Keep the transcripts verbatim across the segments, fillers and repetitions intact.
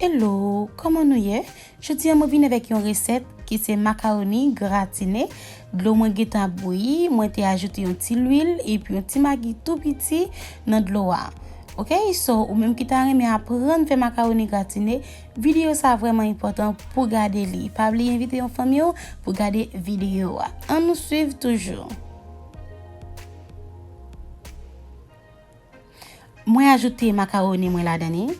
Hello, kòman nou ye? Jodi a mwen vin avèk yon resèt ki se makawoni gratine. Dlo mwen gentan ap bouyi, mwen te ajoute yon ti lwil epi yon ti magi tou piti nan dlo a. Ok, so ou menm ki ta renmen aprann fè makawoni gratine, videyo sa vrèman enpòtan pou gade li. Pa bliye envite yon fanmi w pou gade videyo a. Ann nou swiv toujou. Mwen ajoute makawoni mwen ladan li.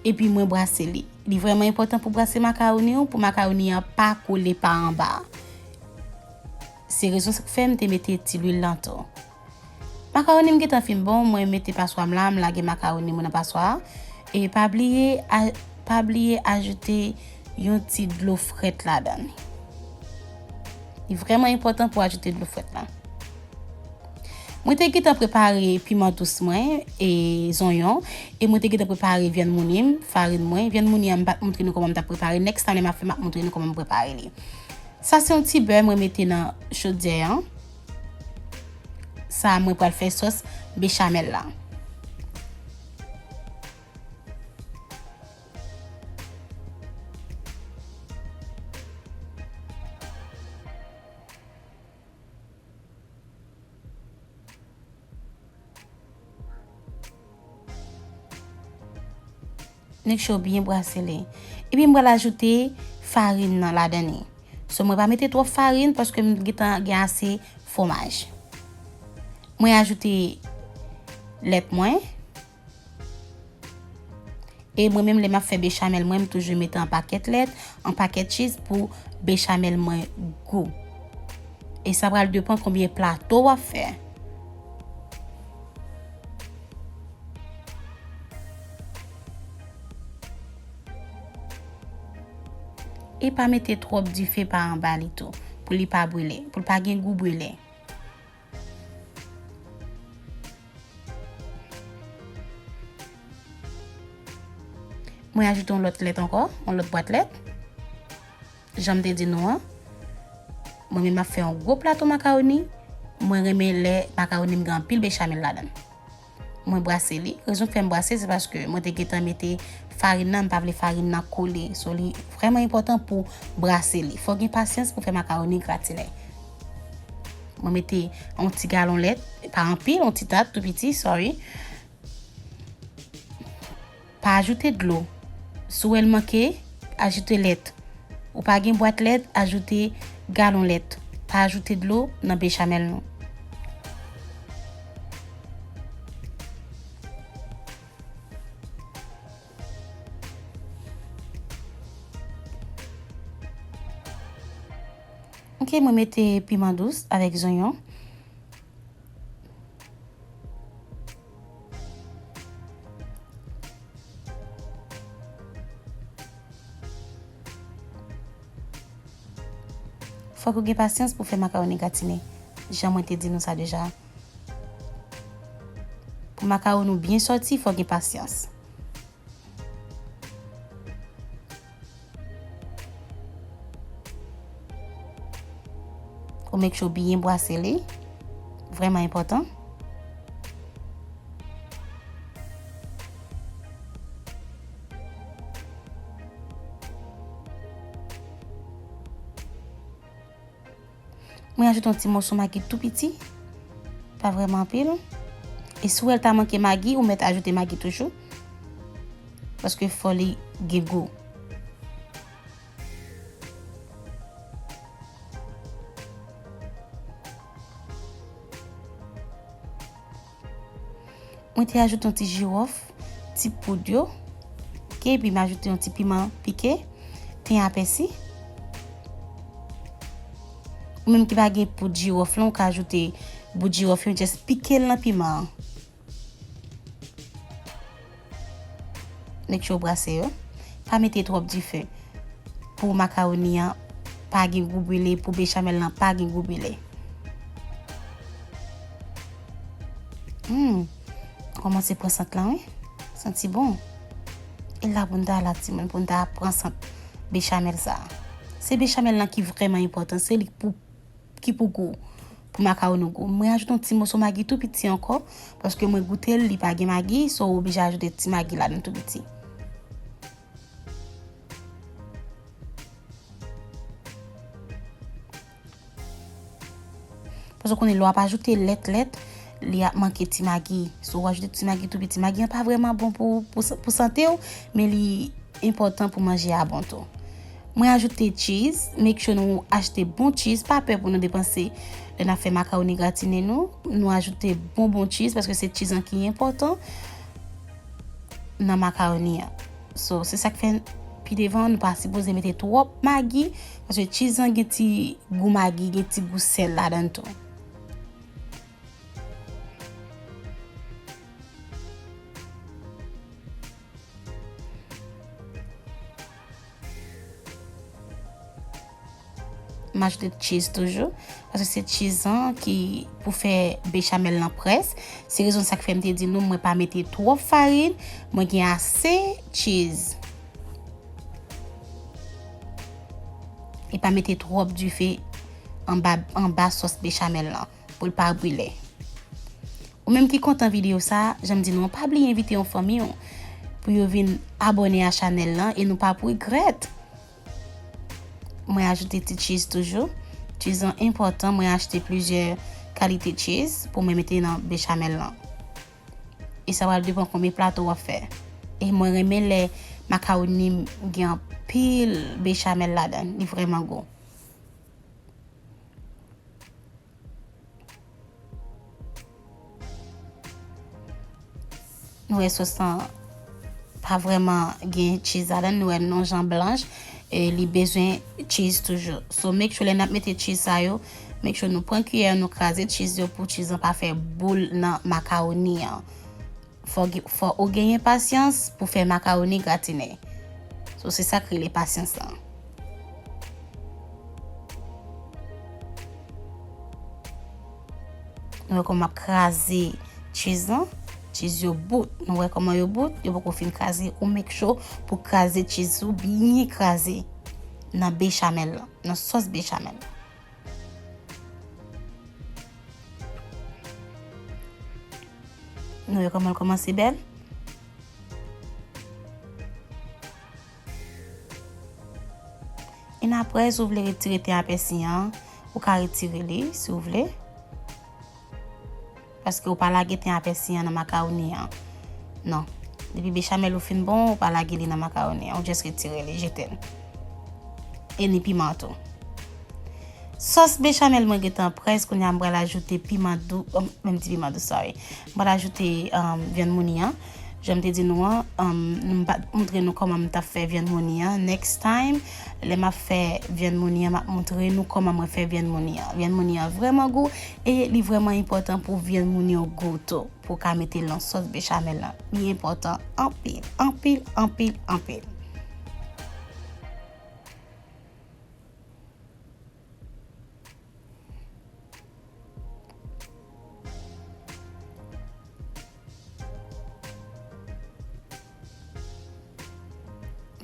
Epi mwen brase li. Li vrèman enpòtan pou brase makawoni w, pou makawoni an pa kole pa anba. Se rezon sa k fè m te mete ti lwil lan tou. Makawoni m gentan fin bon, mwen mete paswa m la, m lage makawoni mwen nan paswa a. E pa bliye, a, pa bliye ajoute yon ti dlo frèt ladan li. Li vrèman enpòtan pou ajoute dlo frèt la. Mwen te gentan prepare piman dous mwen e zonyon, e mwen te gentan prepare vyann mouni m, farin mwen. Vyann mouni an m pa t montre nou kòman m t ap prepare. Next time lè m ap fè, m ap montre nou kòman m prepare li. Sa se yon ti bè mwen mete nan chodyè an. Sa mwen pral fè sòs bechamèl la. Make sure w byen brase li. Epi m pral ajoute farin nan ladan li. So mwen pa mete twòp farin paske m gentan gen ase fwomaj. Mwen ajoute lèt mwen. E mwen menm lè m ap fè bechamèl mwen, m toujou mete yon pakèt lèt, yon pakèt cheese pou bechamèl mwen gou. E sa pral depann konbyen plato w ap fè. E pa mete twòp dife pa anba li tou, pou li pa brile, pou l pa gen gou brile. Mwen ajoute yon lòt lèt ankò, yon lòt bwat lèt. Jan m te di nou an, mwen menm m ap fè yon gwo plato makawoni. Mwen renmen lè makawoni m gen anpil bechamèl ladan l. Mwen brase li. Rezon k fè m brase, se paske mwen te gentan mete farin nan, m pa vle farin nan kole. So, li vrèman enpòtan pou brase li. Fò w gen pasyans pou fè makawoni gratine. Mwen mete yon ti galon lèt, pa anpil, yon ti tat tou piti, sorry. Pa ajoute dlo. Si w wè l manke, ajoute lèt. Ou pa gen bwat lèt, ajoute galon lèt. Pa ajoute dlo nan bechamèl nou. Ok, mwen mete piman dous avèk zonyon. Fòk ou gen pasyans pou fè makawoni gratine. Jan mwen te di nou sa deja. Pou makawon ou byen sòti, fò gen pasyans. Ou make sure w byen bwase li. Vrèman enpòtan. Mwen ajoute yon ti moso magi tou piti. Pa vrèman anpil. E si w wè l ta manke magi, ou mèt ajoute magi toujou. Paske fò li gen gou. Mwen te ajoute yon ti jiwòf, ti poud yo. Ok, epi m ajoute yon ti piman pike, ten a pèsi. Ou menm ki pa gen poud jiwòf lan, ou ka ajoute bout jiwòf yo, just pike l nan piman an. Make sure w brase yo. Pa mete twòp dife. Pou makawoni an pa gen gou brile, pou bechamèl lan pa gen gou brile. Hmm. Kòmanse pran sant lan, wi. Santi bon. E la pou n ta la, timoun, pou n ta pran sant bechamèl sa. Se bechamèl lan ki vrèman enpòtan. Se li k pou ki pou gou. pou makawoni gou. Mwen ajoute yon ti moso magi tou piti ankò, paske mwen goute l, li pa gen magi, so ou oblije ajoute ti magi ladan tou piti. Paske w konnen lè w ap ajoute lèt, lèt, li ap manke ti magi. So, ou ajoute ti magi tou piti. Magi an pa vrèman bon pou, pou, pou sante w, men li enpòtan pou manje a bon tou. Mwen ajoute cheese. Make sure nou achte bon cheese. Pa pè pou nou depanse lè n ap fè makawoni gratine nou. Nou ajoute bon, bon cheese paske se cheese an ki enpòtan nan makawoni an. So, se sa k fè pi devan, nou pa sipoze mete twòp magi, paske cheese an gen ti gou magi, gen ti gou sèl ladan l tou. M ajoute cheese toujou, paske se cheese an ki pou fè bechamel lan près. Se rezon sa k fè m te di nou mwen pa mete twòp farin, mwen gen ase cheese. E pa mete twòp dife anba, anba sòs bechamel lan, pou l pa brile. Ou menm ki kontan videyo sa, jan m di nou an, pa bliye envite yon fanmi w pou yo vin abòne a chanèl lan e nou p ap regrèt. Mwen ajoute ti cheese toujou. Cheese an enpòtan, mwen achte plizyè kalite cheese pou mwen mete nan bechamel lan. E sa pral depann konbyen plato w ap fè. E mwen renmen lè makawoni m gen anpil bechamel ladan l, li vrèman gou. Nou wè sòs lan pa vrèman gen cheese ladan l, nou wè l yon jan blanch, e li bezwen cheese toujou. So, make sure lè n ap mete cheese sa yo, make sure nou pran kiyè, nou kraze cheese yo pou cheese lan pa fè boul nan makawoni an. Fò, fò ou genyen pasyans pou fè makawoni gratine. So, se sa k rele pasyans lan. Nou wè kòman m ap kraze cheese lan. Cheese yo bout. Nou wè kòman yo bout. Yo poko fin kraze. Ou make sure pou kraze cheese ou byen kraze nan bechamel lan, nan sòs bechamel lan. Nou wè kòman l kòmanse bèl. E apre, si w vle retire ten a pèsi an, ou ka retire li, si w vle. Paske ou pa lage ten a pèsi an nan makawoni an. Non. Depi bechamel ou fin bon, ou pa lage li nan makawoni an. Ou just retire li, jete l. E ni piman tou. Sòs bechamel mwen gentan près, kounye a m pral ajoute piman dou, um, menm ti piman dou, sorry. M pral ajoute, um, vyann mouni an. Jan m te di nou an, um, m pa t montre nou kòman m t ap fè vyann mouni an. Next time, lè m ap fè vyann mouni an, m ap montre nou kòman mwen fè vyann mouni an. Vyann mouni an vrèman gou e li vrèman enpòtan pou vyann mouni an gou tou, pou w ka mete l nan sòs bechamel lan. Li enpòtan anpil, anpil, anpil, anpil.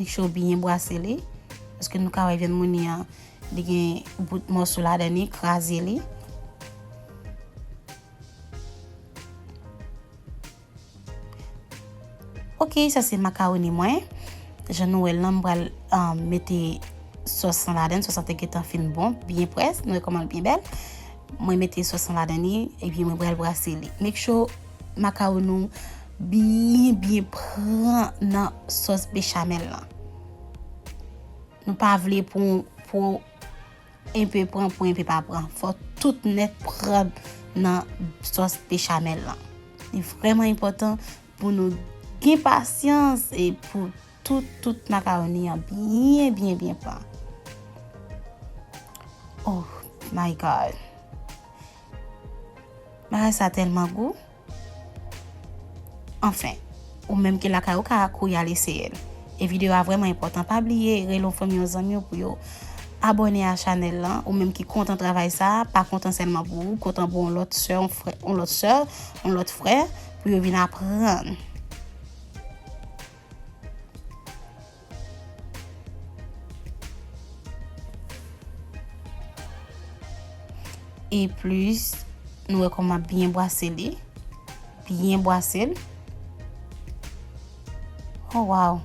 Make sure w byen brase li, paske nou ka wè vyann mouni an, li gen bout mòso ladan li, kraze li. Ok, sa se makawoni mwen. Jan nou wè l lan, m pral, um, mete sòs lan ladan l. Sòs lan te gentan fin bon, byen près. Nou wè kòman l byen bèl. Mwen mete sòs lan ladan li, epi mwen pral brase li. Make sure makawoni w byen, byen pran nan sòs bechamel lan. Nou pa vle pou, pou enpe pran, pou enpe pa pran. Fò tout nèt pran nan sòs bechamel lan. Li vrèman enpòtan pou nou gen pasyans e pou tout, tout makawoni an byen, byen, byen pran. Oh my God. Bagay sa tèlman gou. Anfen, ou menm ki lakay ou ka kouri al eseye l. E videyo a vrèman enpòtan. Pa bliye rele yon fanmi, yon zanmi w pou yo abòne a chanèl lan. Ou menm ki kontan travay sa, pa kontan sèlman pou ou, kontan pou yon lòt sè, yon frè, yon lòt sè, yon lòt frè, pou yo vin aprann. E plis, nou wè kòman m ap byen bwase li. Byen bwase l. Oh, wow.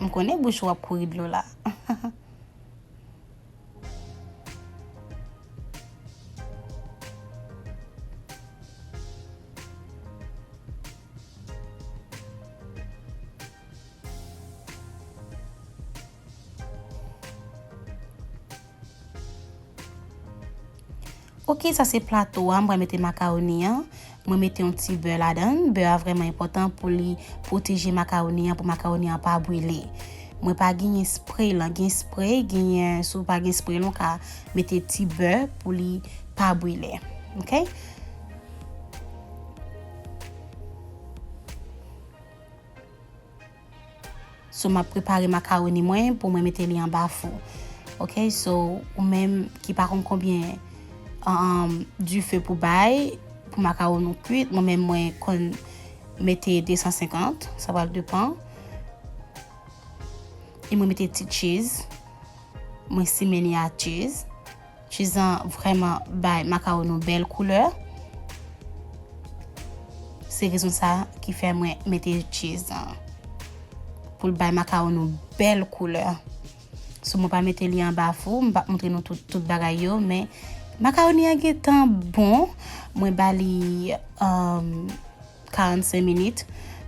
M konnen bouch ou ap kouri dlo la. Ok, sa se plato a, m pral mete makawoni an. Mwen mete yon ti bè ladan l. Bè a vrèman enpòtan pou li pwoteje makawoni an, pou makawoni an pa brile. Mwen pa genyen spray lan, gen spray, genyen, si w pa gen spray lan, w ka mete ti bè pou li pa brile. Ok? So, m ap prepare makawoni mwen pou mwen mete li anba fou. Ok, so, ou menm ki pa konn konbyen, um, dife pou bay, pou makawon nou kwit, mwen menm mwen konn mete de san senkant, sa pral depan. E mwen mete ti cheese, mwen simen li a cheese. Cheese lan vrèman bay makawon nou bèl koulè. Se rezon sa ki fè mwen mete cheese lan. Pou l bay makawon nou bèl koulè. So, mwen pa mete li anba fou, m p ap montre nou tout, tout bagay yo, men makawoni an gentan bon. Mwen ba li, um, karannsenk minit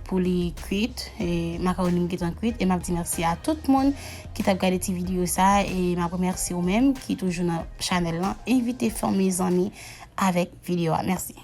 pou li kwit. E makawoni m gentan kwit. E m ap di mèsi a tout moun ki t ap gade ti videyo sa. E m ap remèsye ou menm ki toujou nan chanèl lan. Envite fanmi, zanmi avèk videyo a. Mèsi.